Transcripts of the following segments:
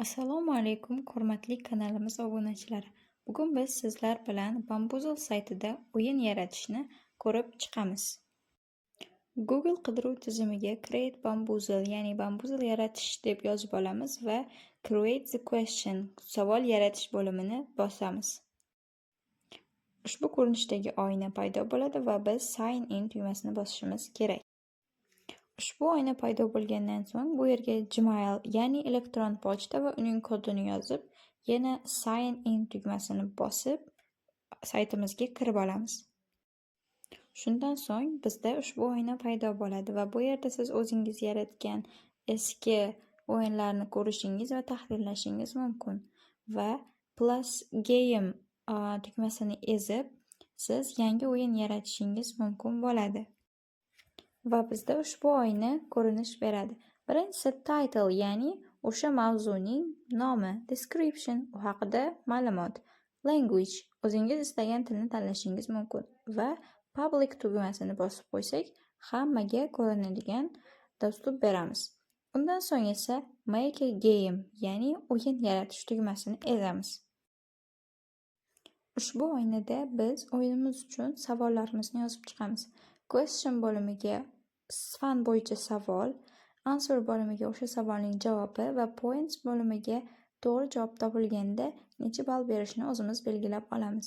Assalomu alaykum, hurmatli kanalimiz obunachilari. Bugun biz sizlar bilan Bamboozle saytida o'yin yaratishni ko'rib chiqamiz. Google qidiruv tizimiga "Create Bamboozle", ya'ni Bamboozle yaratish deb yozib olamiz va "Create the question" savol yaratish bo'limini bosamiz. Ushbu ko'rinishdagi oyna paydo bo'ladi va biz "Sign in" tugmasini bosishimiz kerak. Ushbu oyna paydo bo'lgandan so'ng bu yerga Gmail, ya'ni elektron pochta va uning kodini yozib, yana "Sign in" tugmasini bosib, saytimizga kirib olamiz. Shundan so'ng bizda ushbu oyna paydo bo'ladi va bu yerda siz o'zingiz yaratgan eski o'yinlarni ko'rishingiz va tahrirlashingiz mumkin va "Plus game" tugmasini ezib, siz yangi o'yin yaratishingiz mumkin bo'ladi. Va bizda ushbu oyna ko'rinish beradi. Birinchisi title, ya'ni o'sha mavzuning nomi, description, u haqida ma'lumot, language, o'zingiz istagan tilni tanlashingiz mumkin va public tugmasini bosib qo'ysak, hammaga ko'rinadigan доступ beramiz. Undan so'ng esa "Make a game", ya'ni o'yin yaratish tugmasini ezamiz. Ushbu oynada biz o'yinimiz uchun savollarimizni yozib chiqamiz. Question bo'limiga fan bo'yicha savol, answer bo'limiga o'sha savolning javobi va points bo'limiga to'g'ri javob topilganda necha ball berishni o'zimiz belgilab olamiz.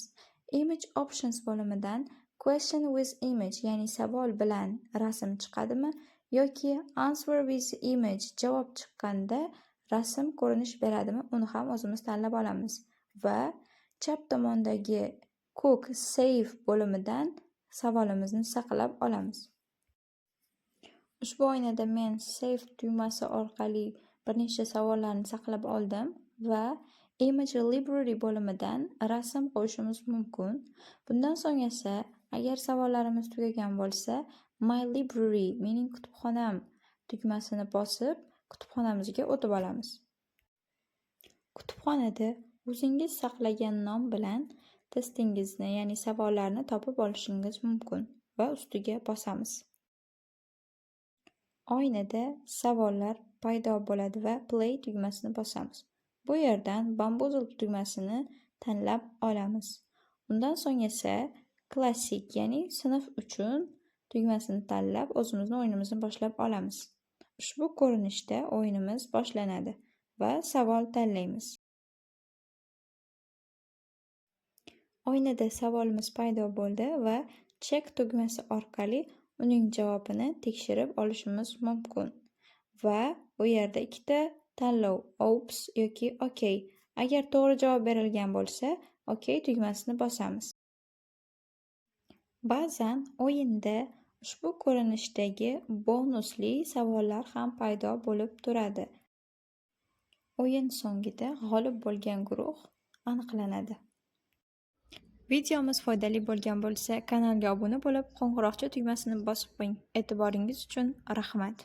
Image options bo'limidan question with image, ya'ni savol bilan rasm chiqadimi yoki answer with image, javob chiqqanda rasm ko'rinish beradimi, uni ham o'zimiz tanlab olamiz va chap tomondagi ko'k save bo'limidan savolimizni saqlab olamiz. Ushbu oynada men save tugmasi orqali bir nechta savollarni saqlab oldim va Image Library bo'limidan rasm qo'yishimiz mumkin. Bundan so'ng esa, agar savollarimiz tugagan bo'lsa, My Library, mening kutubxonam tugmasini bosib, kutubxonamizga o'tib olamiz. Kutubxonada o'zingiz saqlagan nom bilan testingizni, ya'ni savollarni topib olishingiz mumkin va ustiga bosamiz. Oynada savollar paydo bo'ladi va Play tugmasini bosamiz. Bu yerdan Bamboozle tugmasini tanlab olamiz. Undan so'ng esa klassik, ya'ni sinf uchun tugmasini tanlab, o'zimizni o'yinimizni boshlab olamiz. Ushbu ko'rinishda o'yinimiz boshlanadi va savol tanlaymiz. Oynada savolimiz paydo bo'ldi va Check tugmasi orqali uning javobini tekshirib olishimiz mumkin va u yerda ikkita tanlov: Oops yoki OK. Agar to'g'ri javob berilgan bo'lsa, OK tugmasini bosamiz. Ba'zan o'yinda ushbu ko'rinishdagi bonusli savollar ham paydo bo'lib turadi. O'yin so'ngida g'olib bo'lgan guruh aniqlanadi. Videomiz foydali bo'lgan bo'lsa, kanalga obuna bo'lib, qo'ng'iroqcha tugmasini bosib qo'ying. E'tiboringiz uchun rahmat.